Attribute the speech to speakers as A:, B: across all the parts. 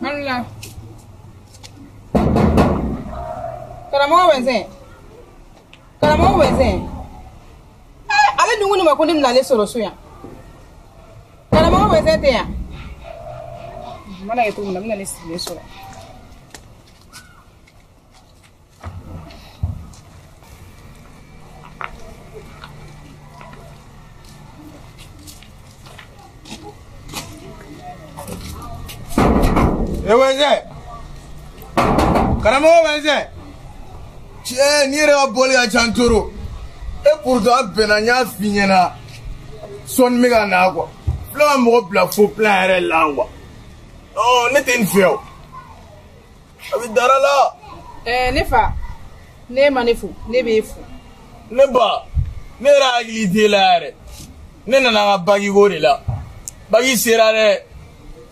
A: Allah. Karamɔgɔ Wɛnsɛn. Karamɔgɔ Wɛnsɛn. Ale dun ko ne ma ko ne bɛna ale sɔrɔ so yan. Karamɔgɔ Wɛnsɛn tɛ yan. N mana kɛ cogo min na, n bɛna ne sigilen sɔrɔ.
B: E Wɛnsɛn. Karamɔgɔ Wɛnsɛn. Cɛ n'i yɛrɛ ka bɔli ka ca n toro. E pourtant an bɛnna n y'a f'i ɲɛna sɔɔni bɛ ka na quoi. Filɛ ka mɔgɔ bila fo plan yɛrɛ la quoi. Non ne tɛ nin fɛ o. A bɛ dara la.
A: Ne fa, ne ma ne fo, ne b'e fo.
B: Ne ba, ne yɛrɛ hakili t'e la yɛrɛ. Ne nana n ka bagi ko de la. Bagi sera dɛ.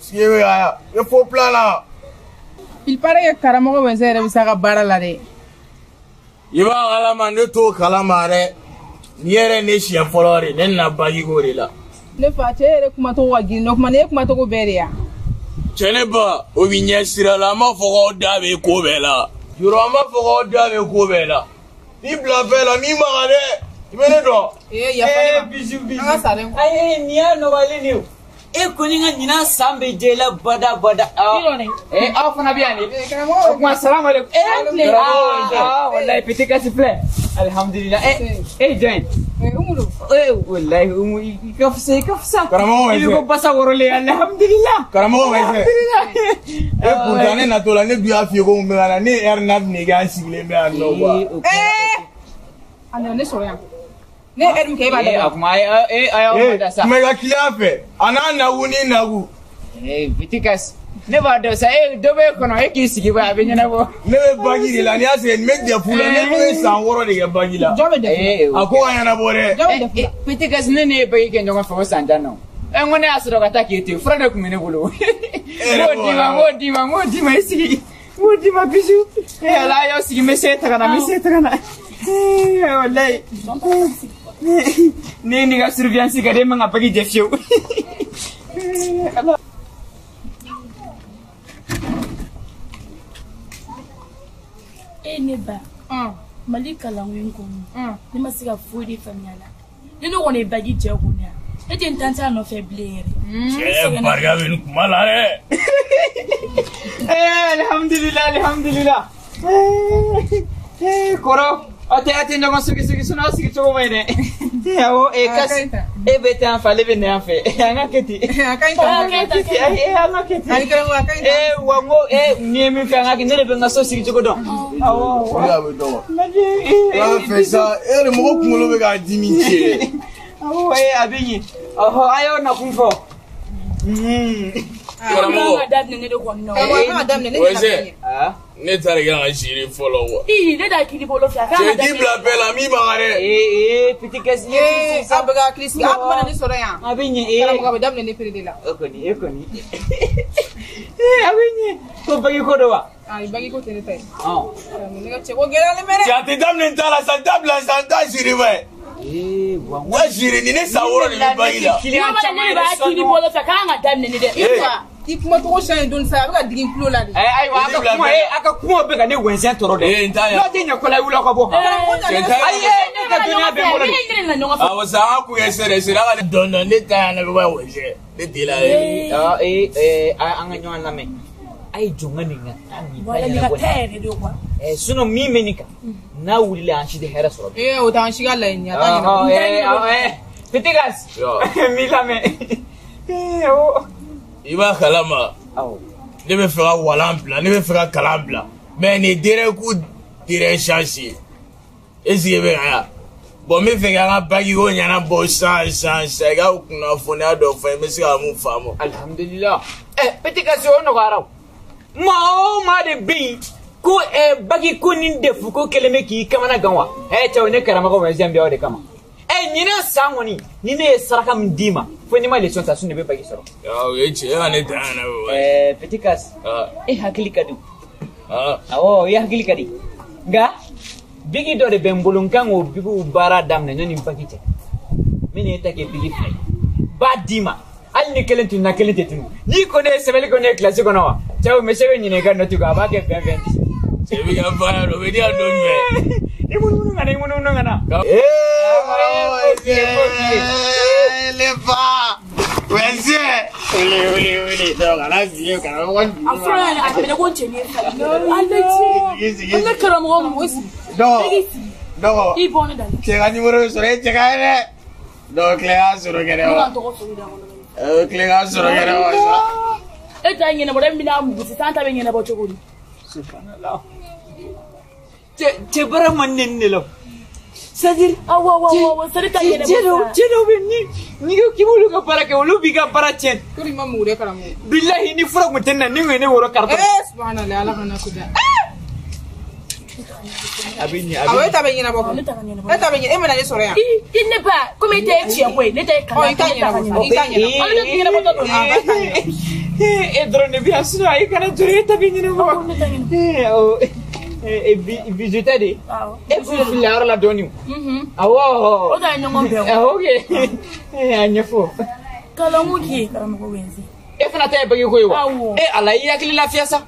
B: Sike bɛ ka yan. I bɛ fo plan na.
A: Il paraît que karamɔgɔ Wɛnsɛn yɛrɛ bɛ s'a ka baara la dɛ.
B: I b'a kalama ne t'o kalama dɛ. Nin yɛrɛ ne siɲɛ fɔlɔ de, ne nana bagi ko de la.
A: Ne fa, cɛ yɛrɛ kumacogo ka girin, o kuma ne kumacogo bɛɛ de ya.
B: Cɛ ne ba, o b'i ɲɛ sira la, an b'a fɔ k'aw da bɛ ko bɛɛ la. Yɔrɔ an b'a fɔ k'aw da bɛ ko bɛɛ la. N'i bila fɛn la, m'i maga dɛ. I bɛ ne dɔn.
A: Ee yafa ne ma.
C: Bisou bisou.
A: An ka sa dɛ.
C: Ayi nin y'a nɔgɔyalen de ye o. E kɔni ka ɲinan san bɛ diya i la bada bada. Aw fana bɛ yan de.
A: Karamɔgɔ.
C: O kuma salamu aleykum.
B: Karamɔgɔ.
C: Walayi petit kasi filɛ. Alihamudulila. E jɔn ye?
A: Umu don.
C: Walayi Umu i ka fisa i ka fisa.
B: Karamɔgɔ Wɛnsɛn.
C: I bɛ ko basa wɔrɔlen alihamudulila.
B: Karamɔgɔ Wɛnsɛn.
C: Alihamudulila.
B: E pourtant ne natɔ la ne dun y'a f'i ye ko n bɛ ka na ne ye heure naani de kɛ an sigilen bɛ yan nɔ quoi.
A: A nana ne sɔrɔ yan. Ne ye heure min kɛ e b'a
C: A
A: dɔn.
C: kuma a y'aw ma da sa.
B: Kuma i ka client fɛ a n'a nakun ni nakun.
C: Petit kasi ne b'a dɔn sa dɔ b'e kɔnɔ e k'i sigi ba a bɛ ɲɛnabɔ.
B: Ne bɛ bagi de la n'i y'a sɛgɛn nin bɛ dɛfu la ne tun ye san 6 de kɛ bagi la.
A: Jɔn bɛ dɛfu la?
B: A ko ka ɲɛnabɔ dɛ.
A: Jɔn bɛ dɛfu la?
C: Petit kasi ne ne ye bagi kɛ ɲɔgɔn fɛ o san tan na. N ko ne y'a sɔrɔ ka taa k'e to yen fura de tun bɛ ne bolo. N b'o d'i ma n b'o d'i ma n b'o d'i ma i sigi n b'o d'i ma bisou. Ala a y'aw sigi n bɛ se ta ka na n bɛ se ta ka na. Walayi. Ne ni ka surveillance ka di e man ka bagi jɛ fiyewu. Ala.
D: Ne ba, Mali kalanko in kɔni, ne ma se ka foyi de faamuya la. Ni ne kɔni ye bagi jɛ kɔni yan, ne tɛ n tan t'a nɔfɛ bilen yɛrɛ.
B: Cɛ barika bɛ nin kuma la dɛ.
C: Alihamudulila alihamudulila. Kɔrɔ aw tɛ ɲɔgɔn sigi sigi sinɔn aw sigi cogo man ɲi dɛ. Awɔ kasi e bɛ taa yan fɛ ale bɛ na yan fɛ an ka kɛ ten.
A: A ka ɲi tan.
C: An ka kɛ ten an ka kɛ ten.
A: Ani karamɔgɔ a ka ɲi tan.
C: Wa n ko n'i ye min fɛ an ka kɛ ne de bɛ n ka so sigi cogo dɔn. Awɔ.
B: O de a bɛ dɔn. I b'a fɛ sa e yɛrɛ mɔgɔ kunkolo bɛ k'a dimi cɛ.
C: Awɔ a bɛ ɲɛ. Ɔhɔ a y'aw nakun fɔ.
B: Karamɔgɔ.
D: Ka daminɛ ne de kɔni na.
A: Karamɔgɔ kan ka daminɛ ne de ka
B: Wɛnsɛn.
A: daminɛ.
B: Ne ta de kan ka gérer fɔlɔ quoi.
D: Ii ne t'a kini bolo fɛ a kan ka
B: Cɛ k'i
D: daminɛ.
B: bila bɛɛ la min maga dɛ.
C: Petit kasi.
A: A bɛ ka hakili sigi a tun mana ne sɔrɔ yan.
C: A bɛ ɲɛ.
A: Karamɔgɔ a bɛ daminɛ ne pere de la.
C: E kɔni e kɔni. A bɛ ɲɛ. Ko bagi ko don wa?
A: Ayi bagi ko tɛ ne ta ye.
C: Ɔn.
A: Ne ka cɛ ko gɛlɛyalen bɛ dɛ.
B: Cɛ a tɛ daminɛ n ta la sa dabila sa n t'a gérer bɛ.
C: Wa
B: N t'a gérer ni ne san 6 de bɛ bagi la.
D: Ne ma ne de b'a kini bolo fɛ k'an ka daminɛ ne dɛ. I fa.
A: I kumacogo siɲɛ dɔɔni sa a bɛ ka digi n tulo la de.
C: Ayiwa a ka kuma a ka kuma bɛ ka ne Wɛnsɛn tɔɔrɔ dɛ.
B: N t'a
C: N'o tɛ ɲɛ ko la wuli aw ka bɔ. Ayi ne ka dɔnniya bɛ n bolo de.
D: Ne ne nana ɲɔgɔn fɛ.
B: Awɔ sa an kun ye sɛrɛ sɛrɛ a ka ne dɔn dɔn ne ta yan ne bɛ bɔ Wɛnsɛn ne t'i la yɛrɛ.
C: An ka ɲɔgɔn lamɛn. A ye jɔn ka nin ka taa nin ta
D: Wala nin ka
C: ɲɛnabɔ.
D: taa yɛrɛ de quoi.
C: Sinon min bɛ nin kan n'a wulila an si tɛ hɛrɛ sɔrɔ.
A: O t'an si ka laɲini ye a t'a ɲɛnabɔ.
C: Petit kasi. N b'i lamɛn. Awɔ.
B: I b'a kalama.
C: Awɔ.
B: Ne bɛ fɛ ka walan bila ne bɛ fɛ ka kalan bila mais nin derɛku derɛ chance ye est ce que i bɛ ka yan bon n bɛ fɛ k'an ka bagi ko ɲɛnabɔ sisan sisan sisan i ka kunnafoniya dɔ fɔ n ye n bɛ se ka mun faamu.
C: Alhamdulillah. Petit kasi o nɔgɔyara o. Maa o maa de bɛ yen ko bagi ko ni defu ko kɛlen bɛ k'i kamana gan wa. Cɛw ne karamɔgɔ Wɛnsɛn bɛ aw de kama. Ɲinan san kɔni ni ne ye saraka min d'i ma fo n'i ma leçon ta sun de bɛ bagi sɔrɔ.
B: O ye tiɲɛ ye e ka ne dan yan dɛ.
C: Petit kasi e hakili ka di. Awɔ i hakili ka di. Nka bigi dɔ de bɛ n bolo n kan k'o bigiw baara daminɛ yanni bagi cɛ. Min ye ta kɛ bigi fila ye. N b'a d'i ma. Hali Hali ni kelen tununa kelen tɛ tunu. N'i kɔni ye sɛbɛnni kɔni ye kilasi kɔnɔ wa? Cɛw monsieur bɛ ɲinɛ i ka note kɔ a b'a kɛ 20 20.
B: Cɛ b'i ka baara dɔn o bɛ di yan don jumɛn?
C: I munumunu ka na i munumunu ka na.
B: Ee le fa Wɛnsɛn. Wele wele wele donc kana sigi karamɔgɔ.
D: A fɔra yan a tɛmɛna ko n cɛ ni ye fila. Ala ci. Ne karamɔgɔ mɔgɔ sigi.
B: Dɔgɔ dɔgɔ.
D: I bɔ ne da la.
B: Cɛ ka numéro bɛ sɔrɔ e cɛ ka ye dɛ. Donc tile k'a sɔrɔ kɛnɛ wa.
D: Ne ka tɔgɔ sɔrɔ i da kɔnɔ.
B: Tile k'a sɔrɔ kɛnɛ wa.
D: E ta ɲɛnabɔ dɛ min bɛna mugu sisan ta bɛ ɲɛnabɔ cogo di?
C: Subhanallah. Cɛ baara man ne ne la. C'est-à-dire
D: awɔ awɔ awɔ sari ta ɲɛnabɔ.
C: Cɛ dɔw bɛ n'i ko k'i b'olu ka baara kɛ olu b'i ka baara tiɲɛ.
A: Ko nin ma mugu dɛ karamɔgɔ.
C: Bilahi ni fura kun tɛ ne na ni kun ye ne woro karitɔn.
A: Ee subhanallah ala kana ko diya.
C: A bɛ ɲɛ a bɛ.
A: Awɔ e ta bɛ ɲɛnabɔ
D: Ne ta ka ɲɛnabɔ.
A: E ta bɛ ɲɛ e mana ne sɔrɔ yan.
D: I ne ba komi e tɛ tiɲɛ ko ye ne ta ye kalan.
A: Ɔ i ta ɲɛnabɔ i ta ɲɛnabɔ.
D: Ale tɛ ɲɛnabɔ tɔ don.
C: E dɔrɔn de bɛ yan sinon i kana jɔrɔ e ta bɛ ɲɛnabɔ.
D: Ne ta ɲɛnabɔ.
C: Bijou tɛ de.
D: Awɔ.
C: E kun filila yɔrɔ la dɔɔni. Awɔ.
D: O ta ye ɲɔgɔn bɛn
C: o. Ok. A ɲɛfɔ.
D: Kalanko k'i ye karamɔgɔ Wɛnse.
C: E fana ta ye bagi ko ye wa?
D: Awɔ.
C: E ala i hakili lafiya sa.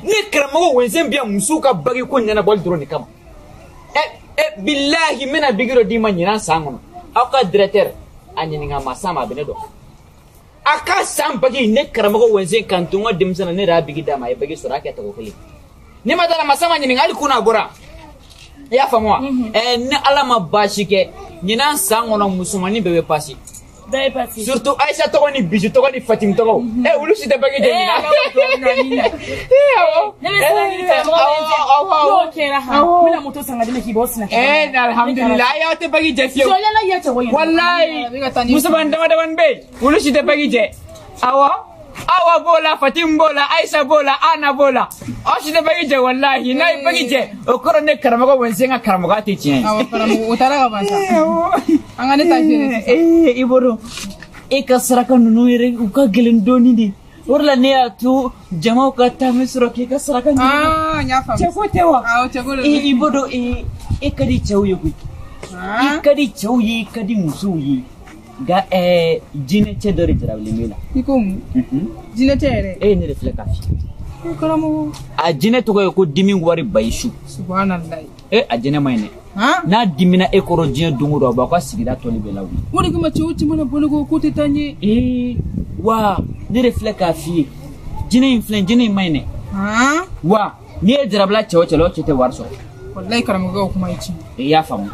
C: Ne karamɔgɔ Wɛnse bɛ yan musow ka bagi ko ɲɛnabɔli dɔrɔn de kama. Bilahi n bɛna bigi dɔ d'i ma ɲinan san kɔnɔ. Aw ka directeur a ɲininka ma s'a ma a bɛ ne dɔn. A ka san bagi ne karamɔgɔ Wɛnse kan to n ka denmisɛnnin na ne yɛrɛ y'a bigi d'a ma a ye bagi sɔrɔ a kɛ tɔgɔ kelen. Ne ma dala masa ma ɲininka hali kunna a bɔra. I y'a faamu wa? Ni ala ma baasi kɛ ɲinan san kɔnɔ musomanin bɛɛ bɛ pasi.
D: Bɛɛ ye pasi.
C: Surtout Aïcha tɔgɔ ni Bijou tɔgɔ ni Fatim tɔgɔ. Olu si tɛ bagi jɛ ɲinan. Awɔ.
D: Ne bɛ siran ɲini karamɔgɔ Wɛnse. N'o kɛra han n bɛna moto san ka di ma k'i bɔ sinɛ.
C: Alhamdulilayi ayi aw tɛ bagi jɛ fiyewu.
D: Jɔlen la i ye cɛ ko ɲɛna.
C: Walayi musomanin dama damani bɛ yen olu si tɛ bagi jɛ. Awɔ. Awa b'o la Fatim b'o la Aïcha b'o la Ana b'o la aw si tɛ bagi jɛ walahi n'a ye bagi jɛ o kɔrɔ ne karamɔgɔ Wɛnse ka karamɔgɔya tɛ tiɲɛ ye.
A: Awɔ karamɔgɔ o taara ka ban sa. An ka ne ta gêner sisan.
C: I b'o dɔn e ka saraka ninnu yɛrɛ u ka gɛlɛn dɔɔni de o de la ne y'a to jamaw ka taa min sɔrɔ k'i ka saraka ɲini.
A: Aa n y'a faamu.
C: Cɛ ko tɛ wa?
A: Awɔ cɛ ko de don.
C: I b'o dɔn e ka di cɛw ye koyi. I ka di cɛw ye i ka di musow ye. Nka jinɛ cɛ dɔ de jarabilen b'e la.
A: I ko mun? Jinɛ cɛ yɛrɛ.
C: E ye ne de filɛ k'a f'i ye.
A: Karamɔgɔ.
C: A jinɛ tɔgɔ ye ko dimi wari Bayisu.
A: Subahanallahi.
C: A jinɛ ma ɲi dɛ. N'a dimina e kɔrɔ diɲɛ don o don a b'aw ka sigida tɔli bɛɛ lawuli.
A: O de kama cɛw cɛ mana bɔ ne kɔ k'o tɛ taa ɲɛ.
C: Wa ne de filɛ k'a f'i ye jinɛ in filɛ jinɛ in ma ɲi dɛ. Wa n'i ye jarabila cɛ o cɛ la o cɛ tɛ wari sɔrɔ.
A: Walayi karamɔgɔ o kuma ye tiɲɛ.
C: I y'a faamu.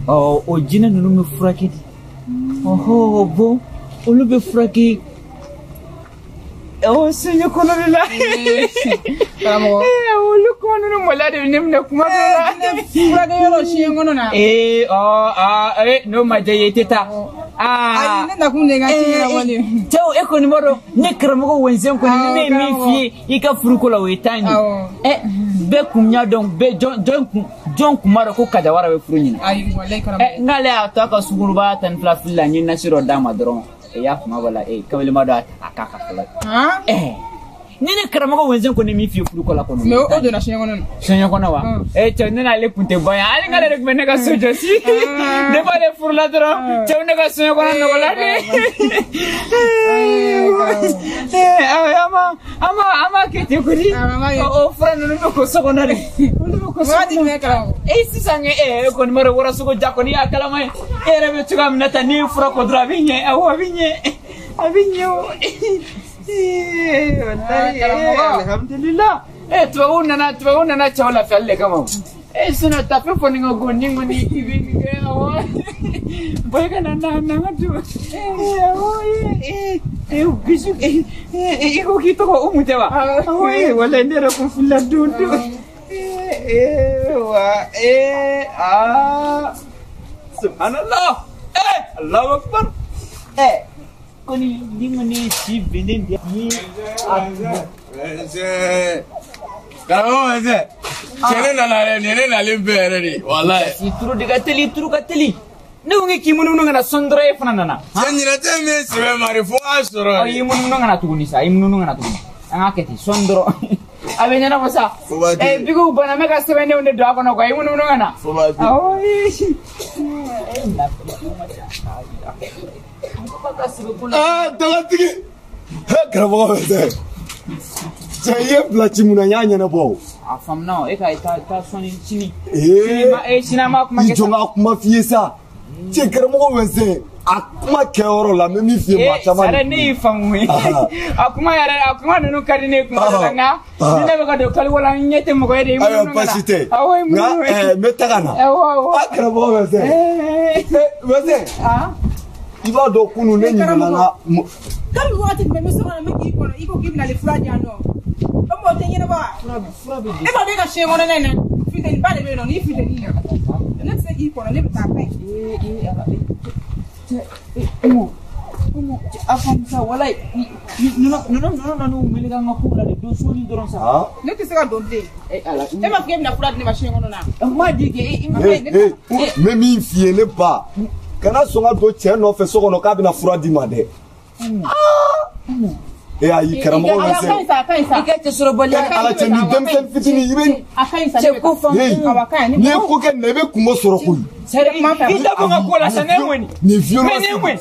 C: Ɔ o jinɛ ninnu bɛ furakɛ di. Ɔhɔ bon olu bɛ furakɛ soɲɛ kɔnɔ de la.
A: Karamɔgɔ.
C: Olu kuma ninnu maloya de bɛ ne minɛ kuma dɔw la.
A: Furakɛ yɔrɔ siɲɛ kɔnɔ na.
C: N'o ma diya i ye i tɛ taa.
A: Ayi ne nakun de ye n ka ci ɲɛnabɔ ne ye.
C: Cɛw e kɔni b'a dɔn ne karamɔgɔ Wɛnse kɔni ni ne ye min f'i ye i ka furuko la o ye tan ye. Bɛɛ kun y'a dɔn bɛɛ jɔn kun b'a dɔn ko Kajawara bɛ furu ɲini.
A: Ayi walayi karamɔgɔ.
C: N'ale y'a to a ka sunkuruba 12 fili la n ye nasi dɔ d'a ma dɔrɔn i y'a faamu b'a la kamelema dɔ a k'a ka fɔlɔ. Ni ne karamɔgɔ Wɛnse kɔni min f'i ye furuko la kɔni.
A: Mais o donna soɲɛ kɔnɔ.
C: Soɲɛ kɔnɔ wa? Cɛ ne n'ale kun tɛ ban yan hali n'ale de tun bɛ ne ka so jɔsi. Ne b'ale furu la dɔrɔn cɛw ne ka soɲɛ kɔnɔ nɔgɔla de. An b'a kɛ ten kɔni. O fura ninnu bɛ ko so kɔnɔ de. Olu bɛ ko so kɔnɔ. Sisan e kɔni b'a dɔn warasogo ja kɔni y'a kalama ye. E yɛrɛ bɛ cogoya min na tan n'i ye fura ko dɔrɔn a bɛ ɲɛ awɔ a bɛ ɲɛ a bɛ ɲɛ o. Wallahi alhamdulillah. Tubabuw nana cɛw lafiyali de kama. Sinon tafe fɔ ni ka go ni kɔni i bɛ nin kɛ awɔ. Bɔ i ka na n ka du. Awɔ bisu i ko k'i tɔgɔ Umu tɛ wa? Awɔ wallahi ne yɛrɛ kun filila don don. Wa aa subhanallah. Allahu akbar. Kɔni ni kɔni si binnen de ni a.
B: Karamɔgɔ Wɛnse cɛ ne nana dɛ nin ye ne nalen bɛɛ yɛrɛ de walayi.
C: Si turu de ka teli turu ka teli ne ko k'i munumunu ka na sɔn dɔrɔn e fana nana.
B: Cɛ ɲinɛ tɛ min sɛbɛ ma de fo k'a sɔrɔ.
C: I munumunu ka na tuguni sa i munumunu ka na tuguni an k'a kɛ ten sɔn dɔrɔn a bɛ ɲɛnabɔ sa. Bigiw banna n bɛ ka sɛbɛndenw de don a kɔnɔ quoi i munumunu ka na.
B: Fo b'a di.
C: Awɔ.
B: Ah, dagatigi. Karamɔgɔ bɛ sɛ. Cɛ i ye bila ci mun na n y'a ɲɛnabɔ o.
C: A faamuna e ka taa sɔnni sini. Ee sini an b'a kuma kɛ.
B: I jɔ n ka kuma f'i ye sa. Cɛ karamɔgɔ bɛ sɛ a kuma kɛyɔrɔ la n bɛ min f'i ye maa caman.
C: Sare ne y'i faamu ye. A kuma yɛrɛ a kuma ninnu ka di ne ye kuma dɔ la nka ni ne bɛ ka don kaliko la n ɲɛ tɛ mɔgɔ ye de.
B: Ayiwa baasi tɛ.
C: Awɔ
B: nka n bɛ taga na.
C: Awɔ awɔ.
B: A karamɔgɔ bɛ sɛ. Bɛ sɛ. I b'a dɔn kunun ne ɲinɛna n ka.
A: Kabi wagati jumɛn n bɛ so kɔnɔ n bɛ k'i kɔnɔ i ko k'i bɛna ale fura di yan nɔ. O mɔgɔ tɛ ɲɛnabɔ wa? E b'a dɔn e ka siɲɛ kɔnɔna in na funteni ba de bɛ yen nɔ n'i funteni na ne tɛ se k'i kɔnɔ ne bɛ taa fɛn.
C: A faamu sa walayi ninnu nan'u meleke an ka kow la de don soni dɔrɔn sa.
A: Ne tɛ se ka don bilen. E m'a fɔ k'e bɛna fura di ne ma siɲɛ kɔnɔ na.
C: N m'a di kɛ e.
B: N bɛ min f'i ye ne ba. Kana sɔn ka don cɛ nɔfɛ so kɔnɔ k'a bɛna fura d'i ma dɛ. E ayi karamɔgɔ bɛ se.
C: I ka cɛ sɔrɔbaliya.
B: Ala cɛ ni denmisɛnnin fitinin i bɛ.
A: A ka ɲi sa.
C: Cɛ ko faamu.
B: N'i ye ko kɛ nin na i bɛ kungo sɔrɔ koyi.
C: I da bɔ n ka ko la sa ne ye mun ye.
B: Nin violence.
C: Ne ye mun ye.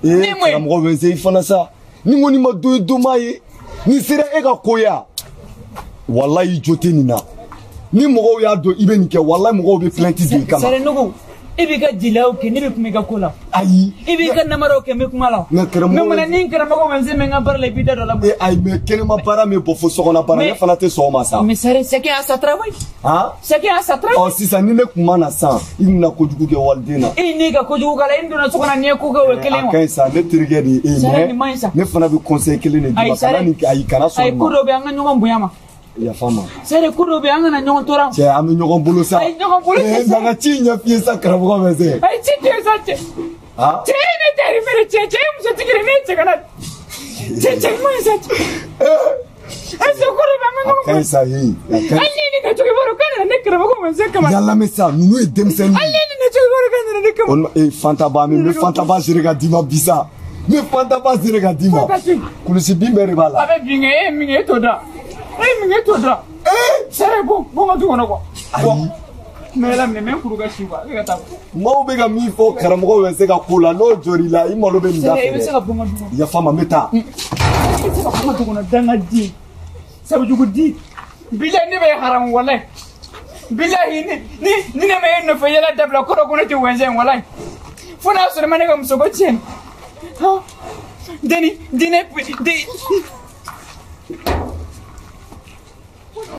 B: Ee karamɔgɔ bɛ se i fana sa ni n ko nin ma dɔ ye dɔ m'a ye nin sera e ka ko ye walayi jo tɛ nin na ni mɔgɔw y'a dɔn i bɛ nin kɛ walayi mɔgɔw bɛ plainte don i kama.
C: Sare Nugu e b'i ka jeliyaw kɛ ne bɛ kuma i ka ko la.
B: Ayi.
C: I b'i ka namaraw kɛ n bɛ kuma la.
B: Nka karamɔgɔ.
C: Mais munna ni karamɔgɔ bɛ n se n ka baara la i b'i da don a la.
B: E ayi mais kɛnɛma baara min bɔ fo sokɔnɔ baara ne fana tɛ sɔn o ma sa.
C: Mais Sare chacun a sa travail.
B: Han.
C: Chacun a sa travail.
B: Ɔ sisan ni ne kun ma na sisan i bɛna kojugu kɛ waliden na.
C: E n'i ka kojugu k'a la e donna so kɔnɔ n'i ye ko kɛ o ye kelen wa.
B: A ka ɲi sa ne terikɛ de ye e
C: ye mais
B: ne fana bɛ conseil kelen de d'i ma kana nin kɛ ayi kana sɔn
C: nin ma. Ayi ko dɔ bɛ yen an ka ɲɔgɔn bonya ma.
B: Yafa ma.
C: Sare ko dɔ bɛ yen an kana ɲɔgɔn tɔɔrɔ.
B: Cɛ an bɛ ɲɔgɔn bolo sa.
C: Ayi ɲɔgɔn bolo tɛ
B: sa. Nka ci in ɲɛf'i ye sa karamɔgɔ bɛ se.
C: Ayi ci tɛ sa cɛ. Cɛ ye ne teri fɛnɛ cɛ cɛ ye musotigi de ne ye cɛ kana. Cɛ cɛ ɲuman ye sa cɛ. Ayi sa ko dɔ bɛ an ka ɲɔgɔn bolo.
B: A ka ɲi sa heyi.
C: Hali ni ne cogo i b'a dɔn k'a nana ne karamɔgɔ ma se kama.
B: Yala mɛ sa ninnu ye denmisɛnnin.
C: Hali ni ne cogo i b'a dɔn k'a nana ne kama.
B: Ee Fantaba min bɛ Fantaba siri ka d'i ma bi sa. N bɛ Fantaba siri ka d'i ma. Kulusi bin bɛɛ de b'a la.
C: A bɛ bin kɛ e ye min kɛ e t'o dɔn. E min kɛ t'o dɔn. Sare bɔ n ka du kɔnɔ quoi.
B: Ayi.
C: N bɛ yɛlɛ minɛ n bɛ n kuru ka si quoi e ka taa.
B: Maaw bɛ ka min fɔ karamɔgɔw bɛ se ka ko la n'o jɔr'i la i malo bɛ nin da fɛ dɛ.
C: I bɛ se ka bɔ n ka du kɔnɔ.
B: Yafa ma n bɛ taa.
C: I bɛ se ka bɔ n ka du kɔnɔ danga di sabujugu di bilahi ne bɛ haramu walayi bilahi ni ne ma e nɔfɛ yɛlɛ dabila ko dɔ ko ne tɛ wɛnzɛn walayi fo n'a sɔrɔ i ma ne ka musoko tiɲɛ. Deni dinɛ di.